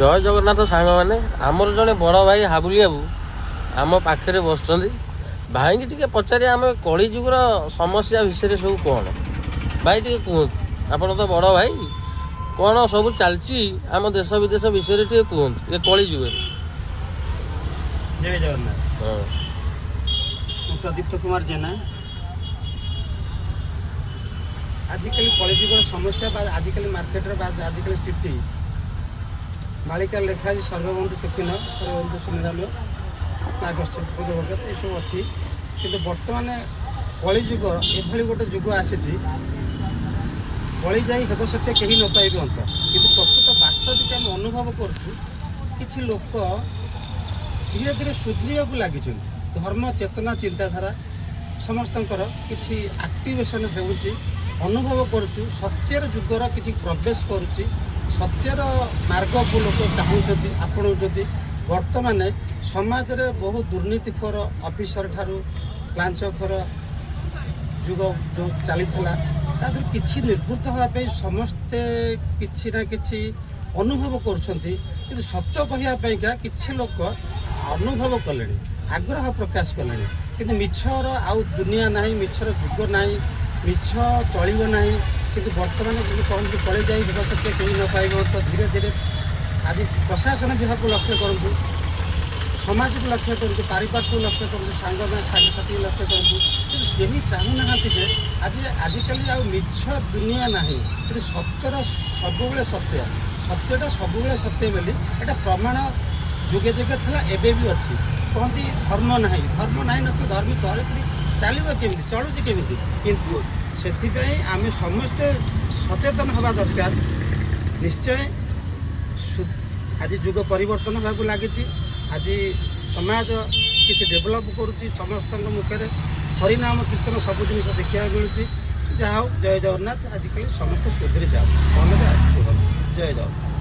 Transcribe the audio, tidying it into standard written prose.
ଜୟ ଜଗନ୍ନାଥ ସାଙ୍ଗମାନେ। ଆମର ଜଣେ ବଡ଼ ଭାଇ ହାବୁଲି ବାବୁ ଆମ ପାଖରେ ବସିଛନ୍ତି। ଭାଇଙ୍କି ଟିକେ ପଚାରିବା ଆମେ କଳି ଯୁଗର ସମସ୍ୟା ବିଷୟରେ ସବୁ କ'ଣ। ଭାଇ, ଟିକେ କୁହନ୍ତୁ, ଆପଣ ତ ବଡ଼ ଭାଇ, କ'ଣ ସବୁ ଚାଲିଛି ଆମ ଦେଶ ବିଦେଶ ବିଷୟରେ ଟିକେ କୁହନ୍ତୁ ଏ କଳି ଯୁଗରେ। ଜୟ ଜଗନ୍ନାଥ। ମୁଁ ପ୍ରଦୀପ୍ତ କୁମାର ଜେନା। ଆଜିକାଲି କଳିଯୁଗର ସମସ୍ୟା ବା ଆଜିକାଲି ମାର୍କେଟର ବା ଆଜିକାଲି ସ୍ଥିତି, ମାଳିକାରେ ଲେଖା ଅଛି, ସର୍ବବନ୍ଧୁ ସୁଖିନ, ସର୍ବବନ୍ଧୁ ସୁନିରାମୟ, ଭଗବତ ଏସବୁ ଅଛି। କିନ୍ତୁ ବର୍ତ୍ତମାନ କଳିଯୁଗ ଏଭଳି ଗୋଟେ ଯୁଗ ଆସିଛି, କଳି ଯାଇ ହେବ ସତ୍ୟ କେହି ନ ପାଇବେ ଅନ୍ତ। କିନ୍ତୁ ପ୍ରକୃତ ବାସ୍ତବିକ ଆମେ ଅନୁଭବ କରୁଛୁ, କିଛି ଲୋକ ଧୀରେ ଧୀରେ ସୁଧରିବାକୁ ଲାଗିଛନ୍ତି। ଧର୍ମ ଚେତନା ଚିନ୍ତାଧାରା ସମସ୍ତଙ୍କର କିଛି ଆକ୍ଟିଭେସନ୍ ହେଉଛି। ଅନୁଭବ କରୁଛୁ ସତ୍ୟର ଯୁଗର କିଛି ପ୍ରବେଶ କରୁଛି। ସତ୍ୟର ମାର୍ଗକୁ ଲୋକ ଚାହୁଁଛନ୍ତି, ଆପଣଉଛନ୍ତି। ବର୍ତ୍ତମାନ ସମାଜରେ ବହୁ ଦୁର୍ନୀତିଖୋର ଅଫିସର ଠାରୁ ଲାଞ୍ଚଖୋର ଯୁଗ ଯେଉଁ ଚାଲିଥିଲା, ତା ଦେହରୁ କିଛି ନିବୃତ୍ତ ହେବା ପାଇଁ ସମସ୍ତେ କିଛି ନା କିଛି ଅନୁଭବ କରୁଛନ୍ତି। କିନ୍ତୁ ସତ୍ୟ କହିବା ପାଇଁକା କିଛି ଲୋକ ଅନୁଭବ କଲେଣି, ଆଗ୍ରହ ପ୍ରକାଶ କଲେଣି। କିନ୍ତୁ ମିଛର ଆଉ ଦୁନିଆ ନାହିଁ, ମିଛର ଯୁଗ ନାହିଁ, ମିଛ ଚଳିବ ନାହିଁ। କିନ୍ତୁ ବର୍ତ୍ତମାନ କିନ୍ତୁ କହନ୍ତି, କଳି ଯାଇ ହେବ ସତ୍ୟ କେହି ନ ପାଇବ। ତ ଧୀରେ ଧୀରେ ଆଜି ପ୍ରଶାସନ ବିଭାଗକୁ ଲକ୍ଷ୍ୟ କରନ୍ତୁ, ସମାଜକୁ ଲକ୍ଷ୍ୟ କରନ୍ତୁ, ପାରିପାର୍ଶ୍ୱକୁ ଲକ୍ଷ୍ୟ କରନ୍ତୁ, ସାଙ୍ଗମାନେ ସାଙ୍ଗସାଥିକୁ ଲକ୍ଷ୍ୟ କରନ୍ତୁ, କିନ୍ତୁ କେହି ଚାହୁଁନାହାନ୍ତି ଯେ ଆଜିକାଲି ଆଉ ମିଛ ଦୁନିଆ ନାହିଁ। କିନ୍ତୁ ସତ୍ୟର ସବୁବେଳେ ସତ୍ୟ, ସତ୍ୟଟା ସବୁବେଳେ ସତ୍ୟ ବୋଲି ଏଇଟା ପ୍ରମାଣ ଯୁଗେ ଯୁଗେ ଥିଲା, ଏବେ ବି ଅଛି। କହନ୍ତି ଧର୍ମ ନାହିଁ, ଧର୍ମ ନାହିଁ ନଥିବ, ଧର୍ମ ଧରିତ୍ରୀ ଚାଲିବ କେମିତି, ଚଳୁଛି କେମିତି? କିନ୍ତୁ ସେଥିପାଇଁ ଆମେ ସମସ୍ତେ ସଚେତନ ହେବା ଦରକାର। ନିଶ୍ଚୟ ଆଜି ଯୁଗ ପରିବର୍ତ୍ତନ ହେବାକୁ ଲାଗିଛି। ଆଜି ସମାଜ କିଛି ଡେଭଲପ୍ କରୁଛି। ସମସ୍ତଙ୍କ ମୁଖରେ ହରିନାମ କୀର୍ତ୍ତନ ସବୁ ଜିନିଷ ଦେଖିବାକୁ ମିଳୁଛି। ଯାହା ହଉ, ଜୟ ଜଗନ୍ନାଥ। ଆଜିକାଲି ସମସ୍ତେ ସୁଧରି ଯାଅ, ମନରେ ରୁହନ୍ତୁ। ଜୟ ଜଗନ୍ନାଥ।